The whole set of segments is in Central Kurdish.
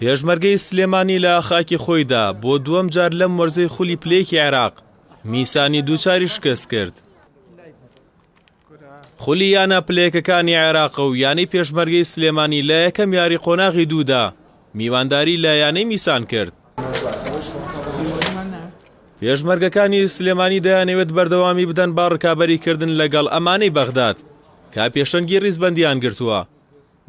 پێشمەرگەی سلێمانی لە خاکی خۆیدا بۆ دووەم جار لەم وەرزەی خولی پلەیەکی عێراق میسانی دووچاری شکست کرد. خولی یانە پلەیەکەکانی عێراق و یانەی پێشمەرگەی سلێمانی لە یەکەم یاری قۆناغی دوودا میوانداری لە یانەی میسان کرد. پێشمەرگەکانی سلێمانی دەیانەوێت بەردەوامی بدەن بە ڕکابەریکردن لەگەڵ ئەمانەی بەغداد کە پێشەنگی ڕیزبەندیان گرتووە.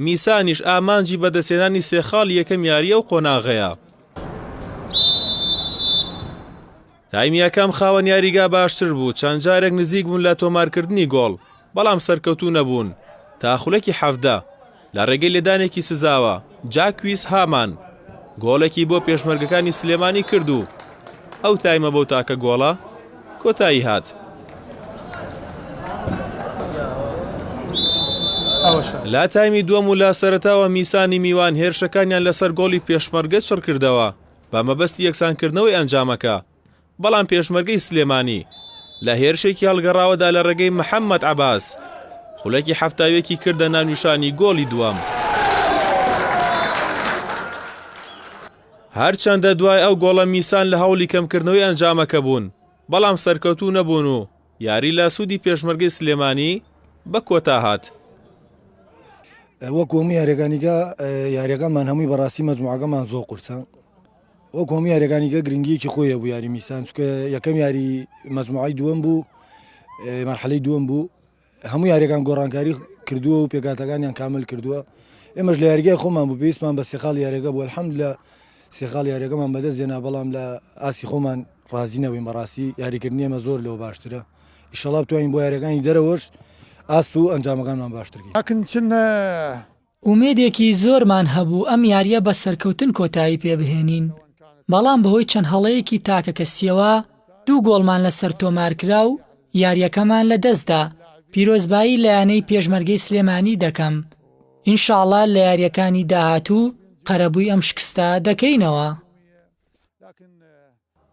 میسانیش ئامانجی بەدەستهێنانی سێ خاڵی یەکەم یاری ئەو قۆناغەیە. تایمی یەکەم خاوەن یاریگا باشتر بوو، چەند جارێک نزیک بوون لە تۆمارکردنی گۆڵ، بەڵام سەرکەوتوو نەبوون، تا خولەکی 17 لە ڕێگەی لێدانێکی سزاوە، جاکویس هامان گۆڵێکی بۆ پێشمەرگەکانی سلێمانی کرد و ئەو تایمە بەو تاکە گۆڵە کۆتایی هات. لە تایمی دووەم و لە سەرەتاوە میسانی میوان هێرشەکانیان لەسەر گۆڵی پێشمەرگە چڕکردەوە بە مەبەستی یەکسانکردنەوەی ئەنجامەکە، بەڵام پێشمەرگەی سلێمانی لە هێرشێکی هەڵگەڕاوەدا لە ڕێگەی محەممەد عەباس خولەکی حەفتاویەکی کردە ناونیشانی گۆڵی دووەم. هەرچەندە دوای ئەو گۆڵە میسان لە هەوڵی کەمکردنەوەی ئەنجامەکە بوون، بەڵام سەرکەوتوو نەبوون و یاری لە سوودی پێشمەرگەی سلێمانی بە کۆتا هات. وەکو هەموو یاریەکانیکە یاریەکانمان هەمووی بەڕاستی مەجموعەکەمان زۆر قورسە وەکو هەموو یاریەکانیکە گرنگیەکی خۆی هەبوو یاری میسان چونکە یەکەم یاری مەجموعەی دووەم بوو مەرحەلەی دووەم بوو هەموو یاریەکان گۆڕانکاری کردووە و پێکاتەکانیان کامل کردووە ئێمەش لە یاریگای خۆمان بوو پێویستمان بە سێ خاڵ یاریەکە بوو الحمدلله سێ خاڵ یاریەکەمان بەدەست هێنا بەڵام لە ئاستی خۆمان ڕازی نەبووین بەڕاستی یاریکردنی ئێمە زۆر لەوە باشترە ئیشەڵا بتوانین بۆ یاریەکانی دەرەوەش ئاست و ئەنجامەکانمان باشتر کەین. ئومێدێکی زۆرمان هەبوو ئەم یارییە بە سەرکەوتن کۆتایی پێبهێنین، بەڵام بەهۆی چەند هەڵەیەکی تاکەکەسییەوە دوو گۆڵمان لەسەر تۆمارکرا و یارییەکەمان لەدەستدا، پیرۆزبایی لە یانەی پێشمەرگەی سلێمانی دەکەم، ئینشاڵا لە یارییەکانی داهاتوو قەرەبووی ئەم شکستە دەکەینەوە.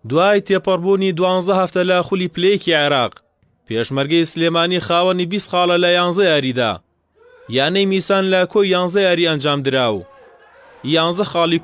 دوای تێپەڕبوونی دوانزە هەفتە لە خولی پلەیەکی عێراق، پێشمەرگەی سلێمانی خاوەنی 20 خاڵە لە یانزە یاریدا، یانەی میسان لە کۆی یانزە یاری ئەنجامدرا و یانزە خاڵی